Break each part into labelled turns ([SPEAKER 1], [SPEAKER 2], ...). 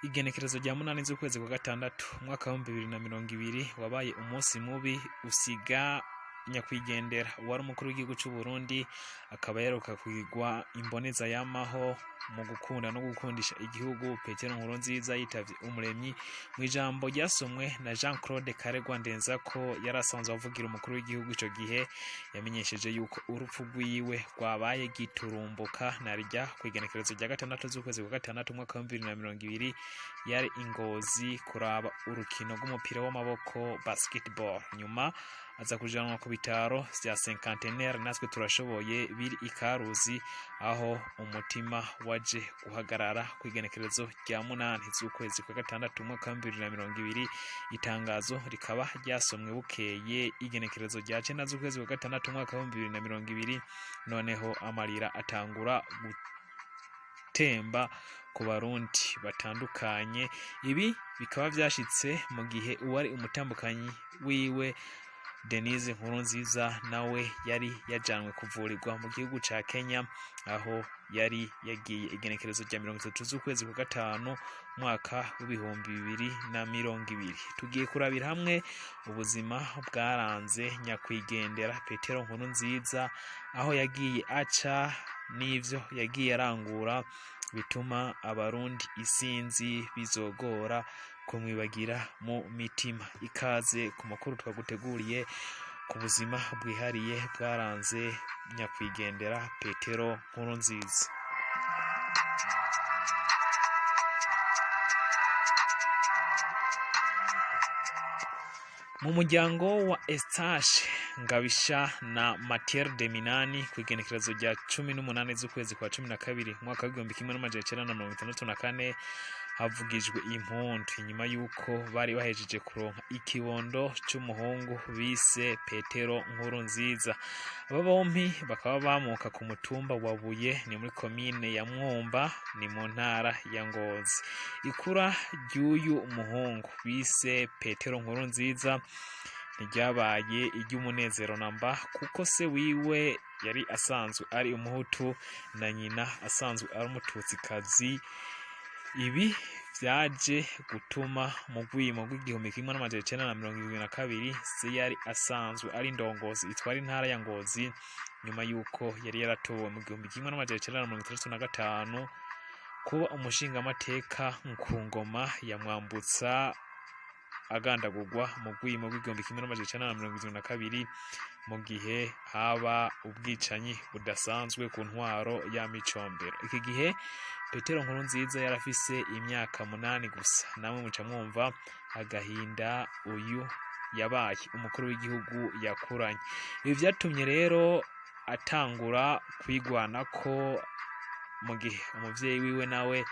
[SPEAKER 1] Igenekerezo rya 8 z'ukwezi kwa gatandatu umwaka wa 2020 wabaye umunsi mubi usiga nyakwigendera uwari umukuru w'igihugu c'u Burundi, akaba yaheruka kugirwa imboneza yamaho mu gukunda no gukundisha igihugu. Petero Nkurunziza yitavye Umuremyi. Mu ijambo ryasomwe na Jean Claude Karegwa Ndenzako, yari asanzwe avugira umukuru w'igihugu ico gihe, yamenyesheje yuko urupfu rwiwe rwabaye giturumbuka, narirya kw'igenekerezo rya 6 z'ukwezi kwa gatandatu umwaka wa 2020 yari i Ngozi kuraba urukino rw'umupira w'amaboko, basketball, nyuma aza kujanwa ku bitaro vya Cinquantenaire natwe turashoboye biri i Karuzi, aho umutima waje guhagarara kw'igenekerezo rya 8 z'ukwezi kwa gatandatu umwaka wa 2020. Itangazo rikaba ryasomwe bukeye igenekerezo rya 9 z'ukwezi kwa gatandatu umwaka wa 2020. Noneho amarira atangura gutemba ku Barundi batandukanye. Ibi bikaba vyashitse mu gihe uwari umutambukanyi wiwe, Denise Nkurunziza, nawe yari yajanwe kuvurirwa mu gihugu ca Kenya, aho yari yagiye igenekerezo rya 30 z'ukwezi kwa gatanu umwaka wa 2020. Tugiye kurabira hamwe ubuzima bwaranze nyakwigendera Petero Nkurunziza, aho yagiye aca n'ivyo yagiye arangura bituma Abarundi isinzi bizogora kumwibagira mu mitima. Ikaze ku makuru twaguteguriye ku buzima bwihariye bwaranze nyakwigendera Petero Nkurunziza. Mu muryango wa Eustache Ngabisha na Mathilde Minani, ku igenekerezo rya 18 z'ukwezi kwa 12 umwaka wa 1964 havugijwe impundu, inyuma y'uko bari bahejeje kuronka ikibondo c'umuhungu bise Petero Nkurunziza. Aba bompi bakaba bamuka ku mutumba wa Buye, ni muri komine ya Mwumba, ni mu ntara ya Ngozi. Ikura ry'uyu muhungu bise Petero Nkurunziza ntiryabaye iry'umunezero namba, kuko se wiwe yari asanzwe ari Umuhutu na nyina asanzwe ari Umututsikazi. Ibi vyaje gutuma mu rwimo rw'igihumbi kimwe n'amajana icenda na mirongo irindwi na kabiri se yari asanzwe ari indongozi itwara intara ya Ngozi, nyuma y'uko yari yaratowe mu 1965 kuba umushingamateka ku ngoma ya Mwambutsa, agandagurwa mu rwimo rw'igihumbi kimwe n'amajana icenda na mirongo irindwi na kabiri, mu gihe haba ubwicanyi budasanzwe ku ntwaro ya Micombero. Iki gihe Petero Nkurunziza yarafise imyaka 8 gusa. Namwe muca mwumva agahinda uyu yabaye umukuru w'igihugu yakuranye. Ibi vyatumye rero atangura kwigwanako, mu gihe umuvyeyi wiwe nawe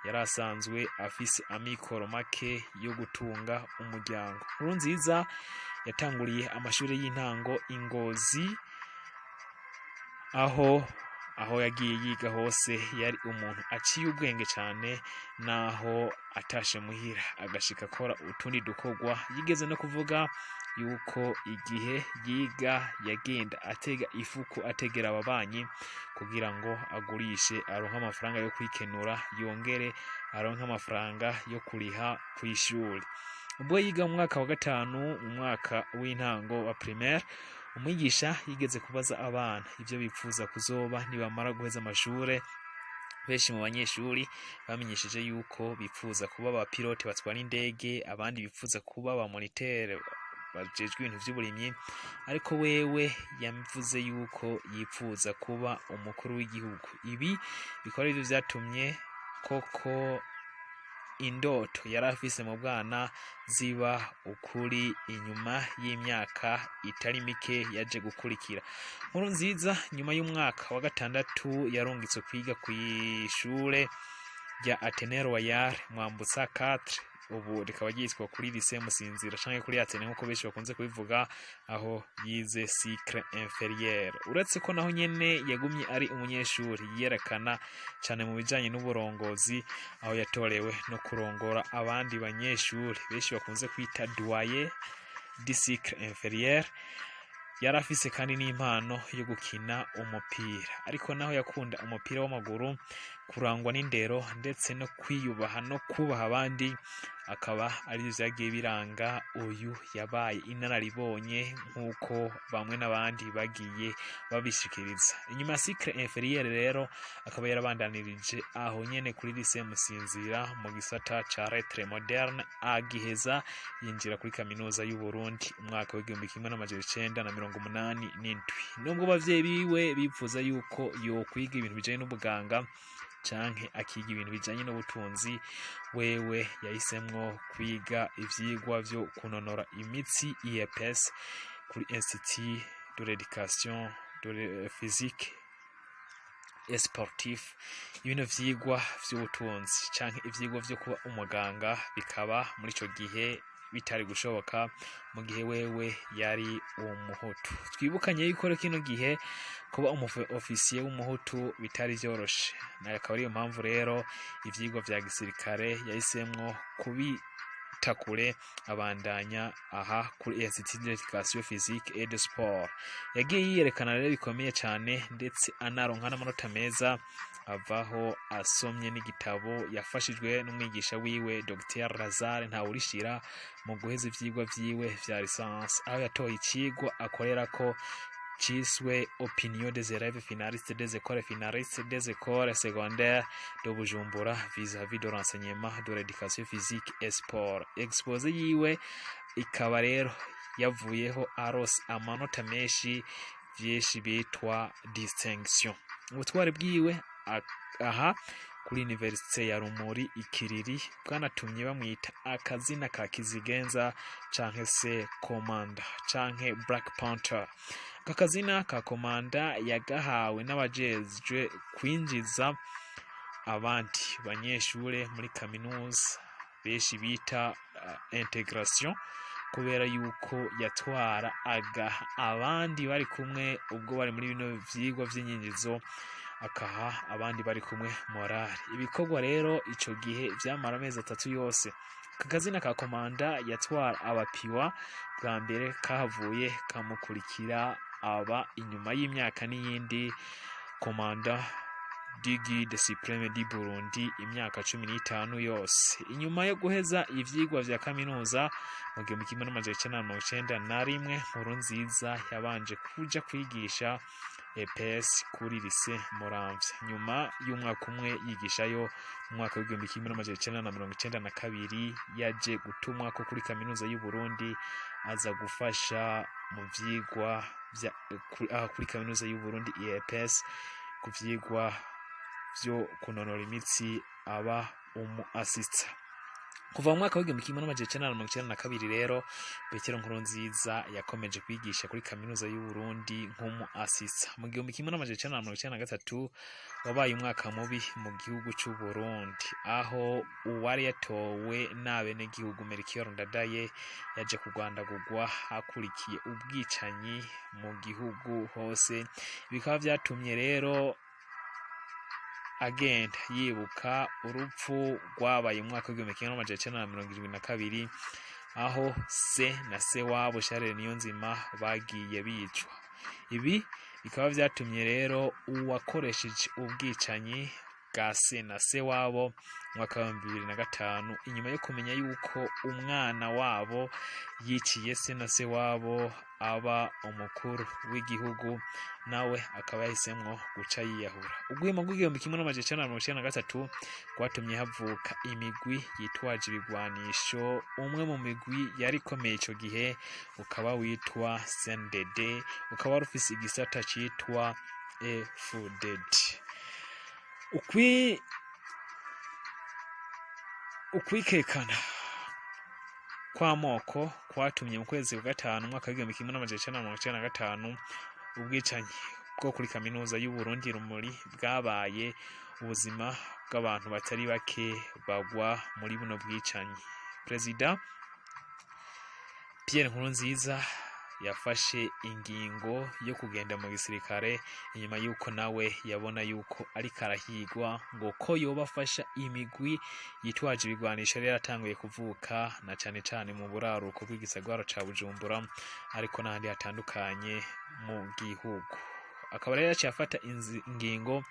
[SPEAKER 1] yari asanzwe afise amikoro make yo gutunga umuryango. Nkurunziza yatanguriye amashuri y'intango i Ngozi, aho yagiye yiga hose yari umuntu aciye ubwenge cane, naho atashe muhira agashika akora utundi dukorwa. Yigeze no kuvuga yuko igihe yiga yagenda atega ifuku, ategera ababanyi kugira ngo agurishe aronke amafaranga yo kwikenura, yongere aronke amafaranga yo kuriha kw'ishuri. Ubwo yiga mu mwaka wa gatanu, mu mwaka w'intango wa primaire, umwigisha yigeze kubaza abana ivyo bipfuza kuzoba nibamara guheza amashure. Benshi mu banyeshuri bamenyesheje yuko bipfuza kuba abapilote batwara indege, abandi bipfuza kuba abamonitere bajejwe ibintu vy'uburimyi, ariko wewe yavuze yuko yipfuza kuba umukuru w'igihugu. Ibi bikaba arivyo vyatumye koko indoto yari afise mu bwana ziba ukuri inyuma y'imyaka itari mike yaje gukurikira. Nkurunziza nyuma y'umwaka wa gatandatu yarungitswe kwiga kw'ishure rya Athénée Royal Mwambutsa 4, ubu rikaba ryitwa kuri Lycée Musinzira canke kuri Athénée nkuko benshi bakunze kubivuga, aho yize cycle inférieur. Uretse ko naho nyene yagumye ari umunyeshuri yiyerekana cane mu bijanye n'uburongozi, aho yatorewe no kurongora abandi banyeshuri benshi bakunze kwita doyen du cycle inférieur. Yari afise kandi n'impano yo gukina umupira, ariko naho yakunda umupira w'amaguru, kurangwa n'indero ndetse no kwiyubaha no kubaha abandi akaba arivyo vyagiye biranga uyu yabaye inararibonye, nk'uko bamwe n'abandi bagiye babishikiriza. Inyuma ya cycle inférieur rero, akaba yarabandanirije aho nyene kuri lycée Musinzira mu gisata ca lettres modernes, agiheza yinjira kuri Kaminuza y'u Burundi umwaka w'1987. Nubwo abavyeyi biwe bipfuza yuko yokwiga ibintu bijanye n'ubuganga canke akiga ibintu bijanye n'ubutunzi, wewe yahisemwo kwiga ivyigwa vyo kunonora imitsi, IEPS, kuri Institut de l'éducation de physique et sportif. Ibino vyigwa vy'ubutunzi canke ivyigwa vyo kuba umuganga bikaba muri ico gihe bitari gushoboka mu gihe wewe yari Umuhutu. Twibukanye yuko rero kino gihe kuba umu officier w'Umuhutu bitari vyoroshe, nayo akaba ariyo mpamvu rero ivyigwa vya gisirikare yahisemwo kubita kure, abandanya aha kuri Institut d'éducation physique et de sport. Yagiye yiyerekana rero bikomeye cane, ndetse anaronka n'amanota meza, avaho asomye n'igitabo yafashijwe n'umwigisha wiwe Dr Lazare Ntawurishira mu guheza ivyigwa vyiwe vya licence, aho yatoye icigwa akorerako ciswe "Opinion des élèves finalistes des écoles finalistes des écoles secondaires de Bujumbura vis-à-vis de l'enseignement de l'éducation physique et sport". Exposé yiwe ikaba rero yavuyeho aronse amanota menshi, vyinshi bitwa distinction. Ubutwari bwiwe aha kuri Université ya Rumuri Ikiriri bwanatumye bamwita akazina ka Kizigenza canke se Komanda canke Black Panther. Aka kazina ka Komanda yagahawe n'abajejwe kwinjiza abandi banyeshure muri kaminuza, benshi bita intégration, kubera yuko yatwara agaha abandi bari kumwe ubwo bari muri bino vyigwa vy'inyinjizo, akaha abandi bari kumwe morale. Ibikorwa rero ico gihe vyamara amezi 3 yose. Aka kazina ka Komanda yatwara abapiwa bwa mbere kahavuye kamukurikira, aba inyuma y'imyaka n'iyindi commandant du Guide Suprême du Burundi imyaka 15 yose. Inyuma yo guheza ivyigwa vya kaminuza mu 1991, Nkurunziza yabanje kuja kwigisha EPS kuri lycée Muramvya. Nyuma y'umwaka umwe yigishayo, mu mwaka w'1992 yaje gutumwa ko kuri Kaminuza y'u Burundi, aza gufasha mu vyigwa vya aha kuri Kaminuza y'u Burundi IEPS ku vyigwa vyo kunonora imitsi, aba umu assistant. Kuva mu mwaka w'1992 rero, Petero Nkurunziza yakomeje kwigisha kuri Kaminuza y'u Burundi nk'umu assistant. Mu 1993 wabaye umwaka mubi mu gihugu c'u Burundi, aho uwari yatowe n'abenegihugu Melchior Ndadaye yaje kugandagurwa, hakurikiye ubwicanyi mu gihugu hose. Bikaba vyatumye rero agenda yibuka urupfu rwabaye mu mwaka w'1972, aho se na se wabo Charles Niyonzima bagiye bicwa. Ibi bikaba vyatumye rero uwakoresheje ubwicanyi bwa se na se wabo mu mwaka w'2005, inyuma yo kumenya yuko umwana wabo yiciye se na se wabo aba umukuru w'igihugu, nawe akaba yahisemwo guca yiyahura. Ugwimo rw'igihumbi kimwe n'amajana icenda na mirongo icenda na gatatu rwatumye havuka imigwi yitwaje ibigwanisho. Umwe mu migwi yari ikomeye ico gihe ukaba witwa CNDD, ukaba wari ufise igisata citwa FDD. Ukwikekana kw'amoko kwatumye mu kwezi kwa gatanu umwaka w'1995 ubwicanyi bwo kuri Kaminuza y'u Burundi Rumuri bwabaye, ubuzima bw'abantu batari bake bagwa muri buno bwicanyi. Perezida Pierre Nkurunziza Yafashe ingingo yo kugenda mu gisirikare inyuma y'uko nawe yabona yuko ariko arahigwa ngo ko yoba afasha imigwi yitwaje ibigwanisho yari yaratanguye kuvuka, na cane cane mu buraruko bw'igisagara ca Bujumbura, ariko n'ahandi hatandukanye mu gihugu. Akaba rero yaciye afata ingingo,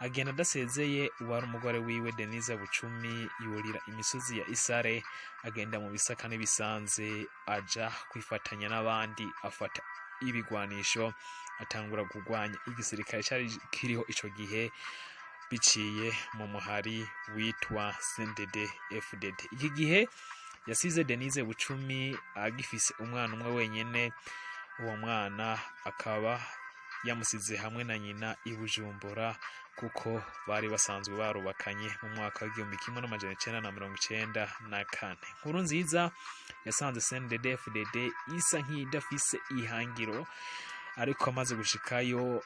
[SPEAKER 1] agenda adasezeye uwari umugore wiwe Denise Bucumi, yurira imisozi ya Isare, agenda mu bisaka n'ibisanze, aja kwifatanya n'abandi, afata ibigwanisho, atangura kugwanya igisirikare cari kiriho ico gihe biciye mu muhari witwa CNDD FDD. Iki gihe yasize Denise Bucumi agifise umwana umwe wenyene. Uwo mwana akaba yamusize hamwe na nyina i Bujumbura, kuko bari basanzwe barubakanye mu mwaka wa 1994. Nkurunziza yasanze CNDD FDD isa nk'idafise ihangiro, ariko amaze gushikayo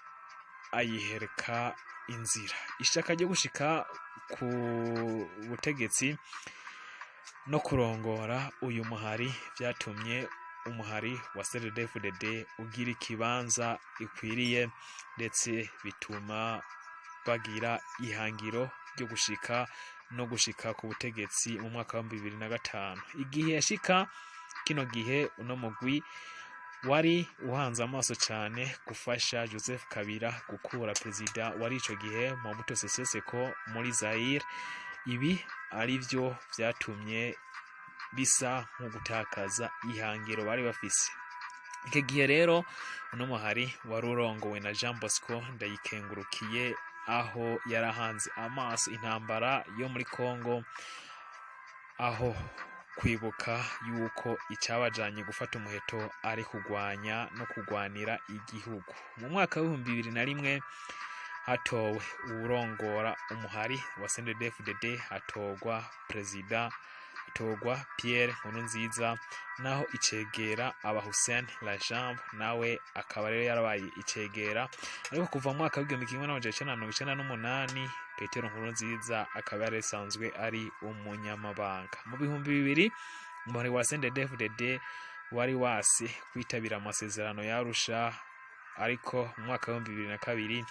[SPEAKER 1] ayihereka inzira. Ishaka ryo gushika ku butegetsi no kurongora uyu muhari vyatumye umuhari wa CNDD-FDD ugira ikibanza ikwiriye, ndetse bituma bagira ihangiro ryo gushika no gushika ku butegetsi mu mwaka wa 2005. Igihe yashika kino gihe, uno mugwi wari uhanze amaso cyane gufasha Joseph Kabila gukura perezida wari ico gihe Mobutu Sese Seko muri Zaire. Ibi ari byo vyatumye bisa nko gutakaza ihangiro bari bafise icyo gihe. Rero uno muhari wari urongowe na Jean Bosco Ndayikengurukiye, aho yarahanze amaso intambara yo muri Congo, aho kwibuka yuko icyabajanye gufata umuheto ari kugwanya no kugwanira igihugu. Mu mwaka wa 2001 hatowe uwurongora umuhari wa CNDD-FDD, hatorwa perezida, hatorwa Pierre Nkurunziza, naho icegera aba Hussein Rajab, nawe akaba rero yarabaye icegera. Ariko kuva mu mwaka wa 1998 Petero Nkurunziza akaba yari ari umunyamabanga. Mu 2000 umuhari wa CNDD-FDD wari wase kwitabira amasezerano yarusha, ariko mu mwaka wa 2002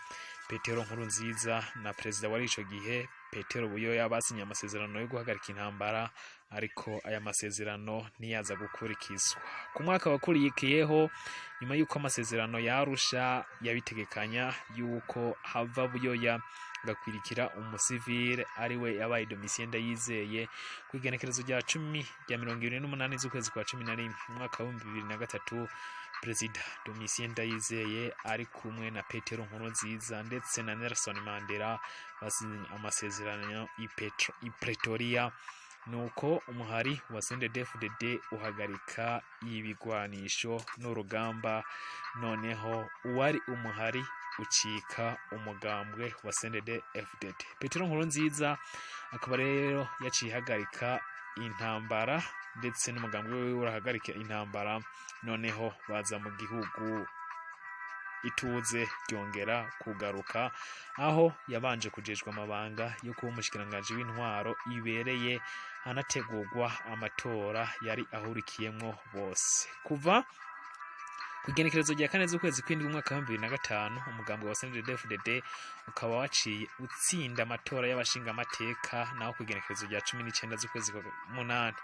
[SPEAKER 1] Petero Nkurunziza na perezida wari ico gihe Petero Buyoya basinye amasezerano yo guhagarika intambara, ariko aya masezerano ntiyaza gukurikizwa. Ku mwaka wakurikiyeho, nyuma y'uko amasezerano yarusha yabitegekanya y'uko hava Buyoya gakwirikira umusivile ariwe yabaye Domitien Ndayizeye, ku igenekerezo rya 10 rya 28 z'ukwezi kwa 11 mu mwaka wa 2003, perezida Domitien Ndayizeye ari kumwe na Petero Nkurunziza ndetse na Nelson Mandela basinye amasezerano i Pretoria. Nuko umuhari wa CNDD-FDD uhagarika ibigwanisho n'urugamba, noneho uwari umuhari ucika umugambwe wa CNDD-FDD. Petero Nkurunziza akaba rero yaciye ihagarika intambara, ndetse n'umugambwe wiwe urahagarika intambara, noneho baza mu gihugu, ituze ryongera kugaruka, aho yabanje kujejwa amabanga yo kuba umushikiranganji w'intwaro ibereye, hanategurwa amatora yari ahurikiyemwo bose. Kuva ku igenekerezo rya 4 z'ukwezi kw'indwi umwaka wa 2005, umugambwe wa CNDD-FDD ukaba waciye utsinda amatora y'abashingamateka. Naho ku igenekerezo rya 19 z'ukwezi kwa munani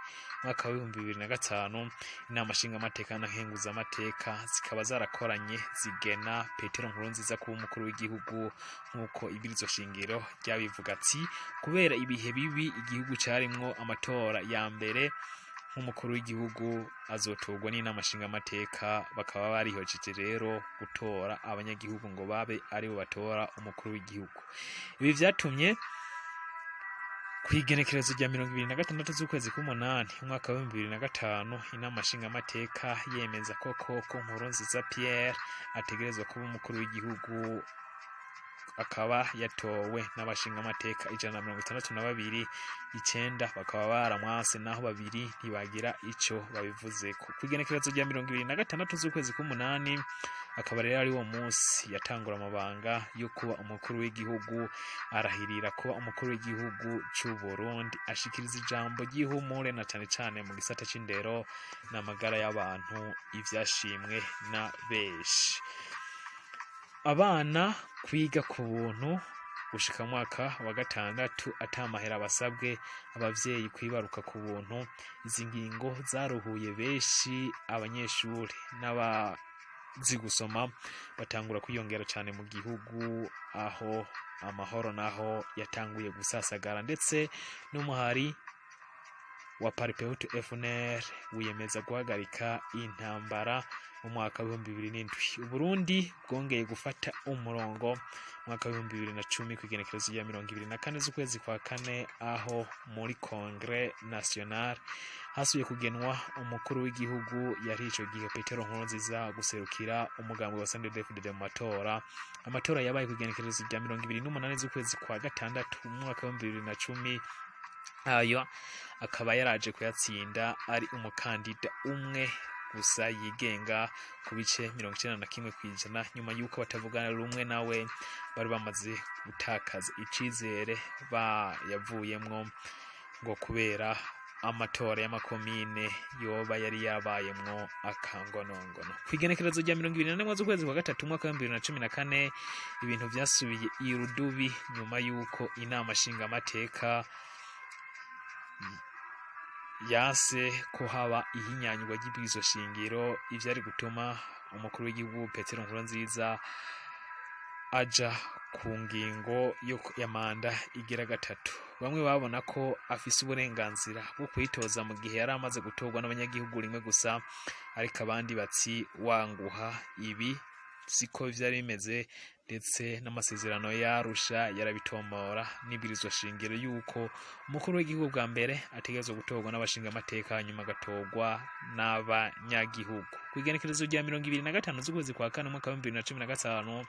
[SPEAKER 1] umwaka wa 2005, inama nshingamateka na nkenguzamateka zikaba zarakoranye, zigena Petero Nkurunziza kuba umukuru w'igihugu nk'uko ibwirizwa shingiro ryabivuga. Ati kubera ibihe bibi igihugu carimwo, amatora ya mbere nk'umukuru w'igihugu azotorwa n'inama nshingamateka. Bakaba barihojeje rero gutora abanyagihugu ngo babe aribo batora umukuru w'igihugu. Ibi vyatumye ku igenekerezo rya 26 z'ukwezi k'umunani umwaka wa 2005 inama nshingamateka yemeza koko ko Nkurunziza Pierre ategerezwa kuba umukuru w'igihugu, akaba yatowe n'abashingamateka 162, icenda bakaba baramwase, naho babiri ntibagira ico babivuzeko. Ku igenekerezo rya 26 z'ukwezi k'umunani Akaba rero ari wo munsi yatangura amabanga yo kuba umukuru w'igihugu, arahirira kuba umukuru w'igihugu c'u Burundi, ashikiriza ijambo ry'ihumure na cane cane mu gisata c'indero n'amagara y'abantu, ivyashimwe na benshi. Abana kwiga ku buntu gushika mu mwaka wa gatandatu ata mahera basabwe, abavyeyi kwibaruka ku buntu. Izi ngingo zaruhuye benshi, abanyeshuri n'abazi gusoma batangura kwiyongera cane mu gihugu, aho amahoro naho yatanguye gusasagara, ndetse n'umuhari wa Palipehutu FNL wiyemeza guhagarika intambara. Mu mwaka w'2007 Uburundi bwongeye gufata umurongo. Mu mwaka w'2010, kw'igenekerezo rya 24 z'ukwezi kwa kane, aho muri Congrès National hasubiye kugenwa umukuru w'igihugu yari ico gihe Petero Nkurunziza guserukira umugambi wa CNDD-FDD mu matora. Amatora yabaye kw'igenekerezo rya 28 z'ukwezi kwa gatandatu mu mwaka w'2010, ayo akaba yaraje kuyatsinda ari umukandida umwe gusa yigenga ku bice 91%, nyuma y'uko batavugana rumwe nawe bari bamaze gutakaza icizere bayavuyemwo, ngo kubera amatora y'amakomine yoba yari yabayemwo akangonongono. Kw'igenekerezo rya 21 z'ukwezi kwa gatatu umwaka w'2014, ibintu vyasubiye irudubi nyuma y'uko inama nshingamateka yanse ko haba ihinyanyurwa ry'ibwirizwa shingiro, ivyari gutuma umukuru w'igihugu Petero Nkurunziza aja ku ngingo ya manda igira gatatu. Bamwe babona ko afise uburenganzira bwo kwitoza mu gihe yari amaze gutorwa n'abanyagihugu rimwe gusa, ariko abandi bati wanguha, ibi siko vyari bimeze, ndetse n'amasezerano y'Arusha yarabitomora n'ibwirizwa shingiro yuko umukuru w'igihugu bwa mbere ategerezwa gutorwa n'abashingamateka, hanyuma agatorwa n'abanyagihugu. Kw'igenekerezo rya 25 z'ukwezi kwa kane umwaka w'2015,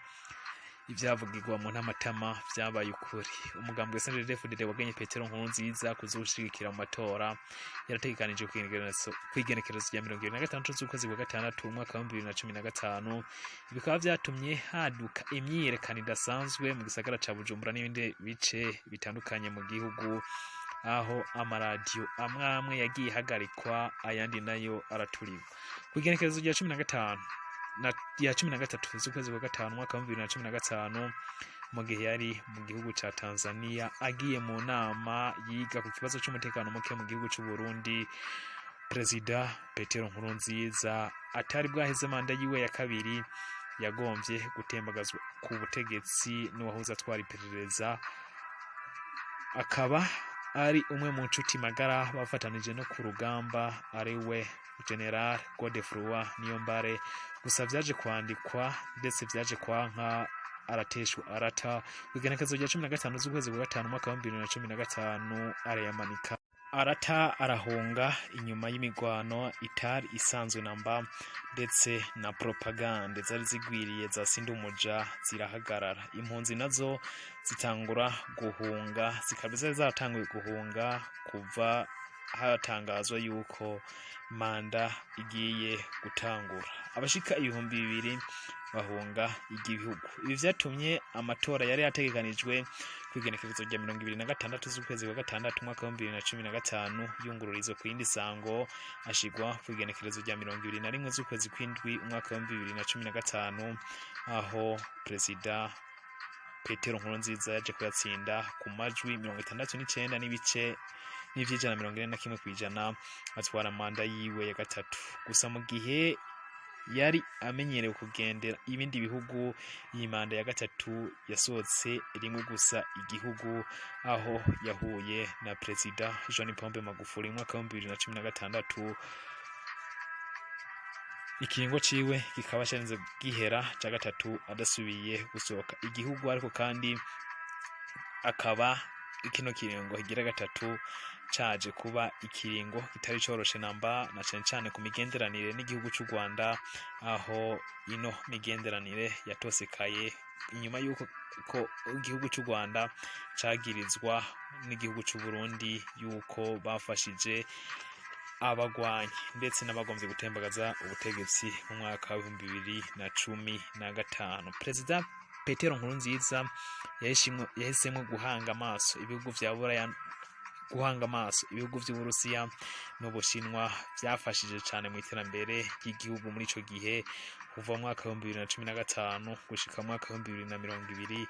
[SPEAKER 1] ivyavugirwa mu ntamatama vyabaye ukuri. Umugambi wa CNDD-FDD wagenye Petero Nkurunziza kuzoshigikira mu matora yarategekanijwe kw'igenekerezo rya 26 z'ukwezi kwa gatandatu umwaka w'2015. Bikaba vyatumye haduka imyiyerekano idasanzwe mu gisagara ca Bujumbura n'ibindi bice bitandukanye mu gihugu, aho amaradiyo amwe amwe yagiye ihagarikwa, ayandi nayo araturirwa. Kw'igenekerezo rya 15 na ya 13 z'ukwezi kwa gatanu umwaka w'2015, mu gihe yari mu gihugu ca Tanzania agiye mu nama yiga ku kibazo c'umutekano muke mu gihugu c'u Burundi, Perezida Petero Nkurunziza atari bwaheze manda yiwe ya kabiri, yagomvye gutembagazwa ku butegetsi n'uwahoze atwara iperereza, akaba ari umwe mu nshuti magara bafatanije no ku rugamba, ari we General Godefroid Niyombare. Gusa vyaje kwandikwa ndetse vyaje kwanka, arateshwa arata. Kw'igenekerezo rya 15 z'ukwezi kwa gatanu umwaka wa 2015, arayamanika arata, arahunga inyuma y'imigwano itari isanzwe namba, ndetse na propagande zari zigwiriye za sindumuja zirahagarara. Impunzi nazo zitangura guhunga, zikaba zari zaratanguye guhunga kuva hatangazwa yuko manda igiye gutangura. Abashika 2000 bahunga igihugu. Ibi vyatumye amatora yari yategekanijwe kw'igenekerezo rya 26 z'ukwezi kwa gatandatu umwaka w'2015 yungururizwa ku yindi sango, ashigwa kw'igenekerezo rya 21 z'ukwezi kw'indwi umwaka w'2015, aho Perezida Petero Nkurunziza yaje kuyatsinda ku majwi 69 n'ibice n'ivy'ijana 41%, atwara manda yiwe ya gatatu. Gusa mu gihe yari amenyerewe kugendera ibindi bihugu, iyi manda ya gatatu yasohotse rimwe gusa igihugu, aho yahuye na Perezida John Pombe Magufuli mu mwaka w'2016. Ikiringo ciwe kikaba carinze gihera ca gatatu adasubiye gusohoka igihugu, ariko kandi akaba kino kiringo kigira gatatu caje kuba ikiringo kitari coroshe namba, na cane cane ku migenderanire n'igihugu c'u Rwanda, aho ino migenderanire yatosekaye inyuma y'uko ko igihugu c'u Rwanda cagirizwa n'igihugu c'u Burundi yuko bafashije Abagwanyi ndetse n'abagomvye gutembagaza ubutegetsi mu mwaka wa 2015, Perezida Petero Nkurunziza yahisemwo guhanga amaso ibihugu vya Buraya, guhanga amaso ibihugu vy'Uburusiya n'Ubushinwa vyafashije cane mu iterambere ry'igihugu muri ico gihe, kuva mu mwaka wa 2015 gushika mu mwaka wa 2020,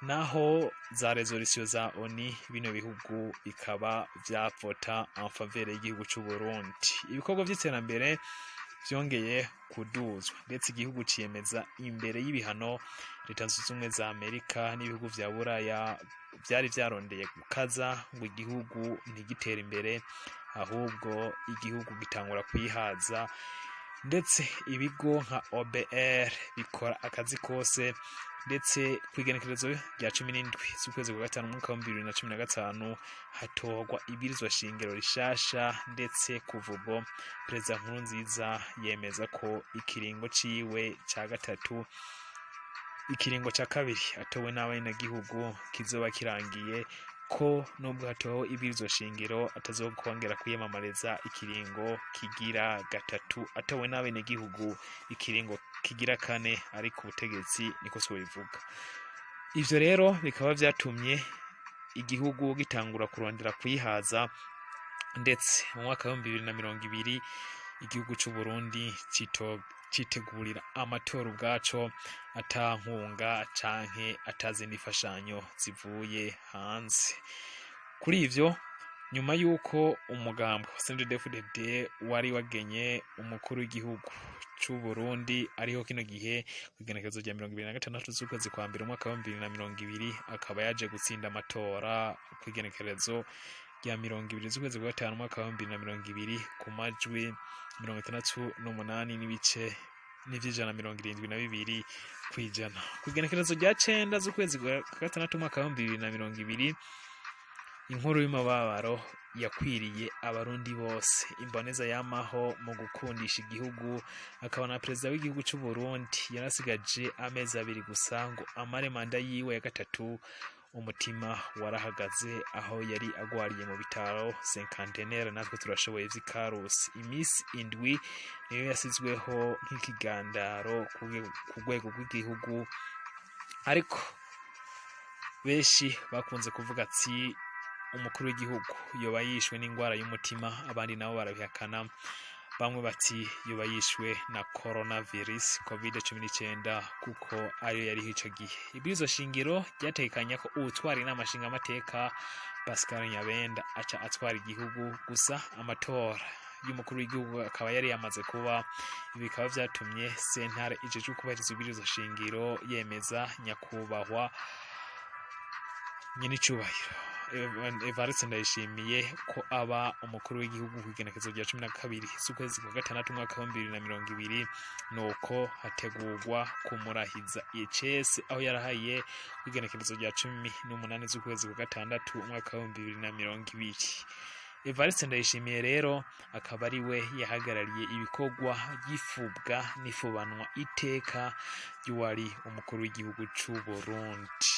[SPEAKER 1] naho za résolutions za ONU bino bihugu bikaba vyavota en faveur y'igihugu c'u Burundi. Ibikorwa vy'iterambere vyongeye kuduzwa, ndetse igihugu ciyemeza imbere y'ibihano Leta Zunze Ubumwe za Amerika n'ibihugu vya Buraya vyari vyarondeye gukaza ngo igihugu ntigitere imbere, ahubwo igihugu gitangura kwihaza, ndetse ibigo nka OBR bikora akazi kose. Ndetse kw'igenekerezo rya 17 z'ukwezi kwa gatanu umwaka wa 2015 hatorwa ibwirizwa shingiro rishasha, ndetse kuva ubwo Perezida Nkurunziza yemeza ko ikiringo ciwe ca gatatu, ikiringo ca kabiri atowe n'abenegihugu, kizoba kirangiye, ko nubwo hatowe ibwirizwa shingiro atazokongera kwiyamamariza ikiringo kigira gatatu atowe n'abenegihugu, ikiringo kigira kane ariko ubutegetsi, niko bivuga. Ivyo rero bikaba vyatumye igihugu gitangura kurondera kwihaza, ndetse mu mwaka wa 2020 igihugu c'u Burundi citegurira amatora ubwaco, ata nkunga canke atazindi mfashanyo zivuye hanze. Kuri ivyo, nyuma y'uko umugambi wa CNDD-FDD wari wagenye umukuru w'igihugu c'u Burundi ariho kino gihe, kw'igenekerezo rya 26 z'ukwezi kwa mbere umwaka wa 2020, akaba yaje gutsinda amatora kw'igenekerezo rya 20 z'ukwezi kwa gatanu umwaka wa 2020 ku majwi 68 n'ibice n'ivy'ijana 72%. Kw'igenekerezo rya 9 z'ukwezi kwa gatandatu umwaka wa 2020, inkuru y'umubabaro yakwiriye Abarundi bose. Imboneza yamaho mu gukundisha igihugu, akaba na perezida w'igihugu c'u Burundi, yarasigaje amezi 2 gusa ngo amare manda yiwe ya gatatu. Umutima warahagaze aho yari agwariye mu bitaro Cinquantenaire, natwe turashoboye vy'i Karusi. Imisi 7 niyo yasizweho nk'ikigandaro ku rwego rw'igihugu, ariko benshi bakunze kuvuga ati umukuru w'igihugu yoba yishwe n'ingwara y'umutima, abandi nabo barabihakana, bamwe bati yoba yishwe na coronavirus, COVID-19, kuko ariyo yariho ico gihe. Ibwirizwa shingiro ryategekanya ko uwutwara inama nshingamateka Pascal Nyabenda aca atwara igihugu, gusa amatora y'umukuru w'igihugu akaba yari yamaze kuba. Ibi bikaba vyatumye sentare ijejwe kubahiriza ibwirizwa shingiro yemeza nyakubahwa nyenicubahiro Evariste Ndayishimiye ko aba umukuru w'igihugu ku igenekerezo rya 12 z'ukwezi kwa gatandatu umwaka wa 2020. Nuko hategurwa kumurahiza icese aho yarahaye ku igenekerezo rya 18 z'ukwezi kwa gatandatu umwaka wa 2020. Evariste Ndayishimiye rero akaba ari we yahagarariye ibikorwa ry'ifubwa n'ifubanwa iteka ry'uwari umukuru w'igihugu c'u Burundi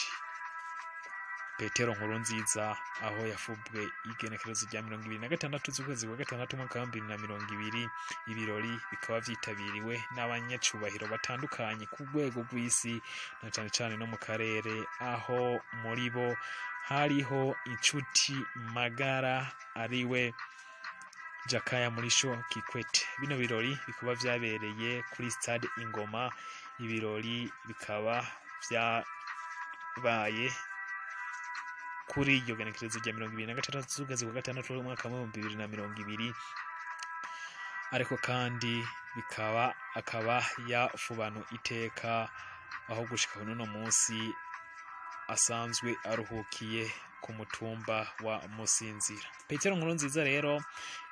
[SPEAKER 1] Petero Nkurunziza, aho yafubwe igenekerezo rya 26 z'ukwezi kwa gatandatu umwaka wa 2020. Ibirori bikaba vyitabiriwe n'abanyacubahiro batandukanye ku rwego rw'isi na cane cane no mu karere, aho muri bo hariho inshuti magara ariwe Jakaya Mrisho Kikwete. Bino birori bikaba vyabereye kuri stade Ingoma. Ibirori bikaba vyabaye kuri iryo genekerezo rya 26 z'ukwezi kwa gatandatu umwaka wa 2020, ariko kandi bikaba akaba yafubanu iteka, aho gushika n'uno munsi asanzwe aruhukiye ku mutumba wa Musinzira. Petero Nkurunziza rero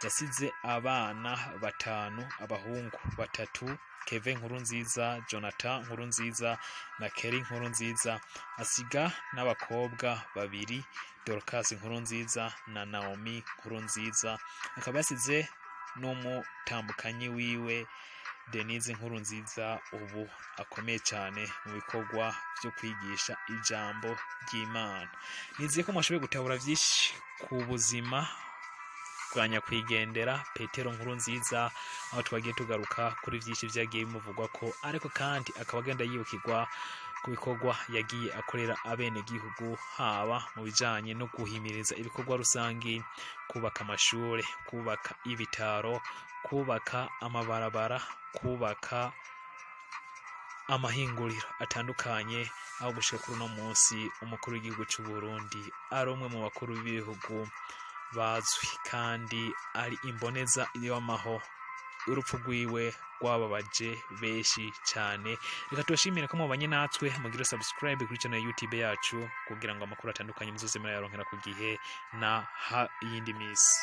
[SPEAKER 1] yasize abana batanu, abahungu batatu, Keve Nkurunziza, Jonathan Nkurunziza na Kelly Nkurunziza, asiga n'abakobwa babiri, Dorcas Nkurunziza na Naomi Nkurunziza. Akaba yasize n'umutambukanyi wiwe Denise Nkurunziza, ubu akomeye cyane mu bikorwa byo kwigisha ijambo ry'Imana. Nizeye ko mwashoboye gutahura byinshi ku buzima, bwa nyakwigendera Petero Nkurunziza, aho twagiye tugaruka kuri vyinshi vyagiye bimuvugwa ko, ariko kandi akaba agenda yibukirwa ku bikorwa yagiye akorera abenegihugu, haba mu bijanye no guhimiriza ibikorwa rusangi, kubaka amashure, kubaka ibitaro, kubaka amabarabara, kubaka amahinguriro atandukanye, aho gushika kuri uno munsi umukuru w'igihugu c'u Burundi ari umwe mu bakuru b'ibihugu bazwi kandi ari imboneza y'amaho. Urupfu rwiwe rwababaje benshi cyane. Reka tubashimire ko mubanye natwe, mugire subscribe kuri channel ya YouTube yacu kugira ngo amakuru atandukanye muzoze murayaronkera ku gihe na ha iyindi misi.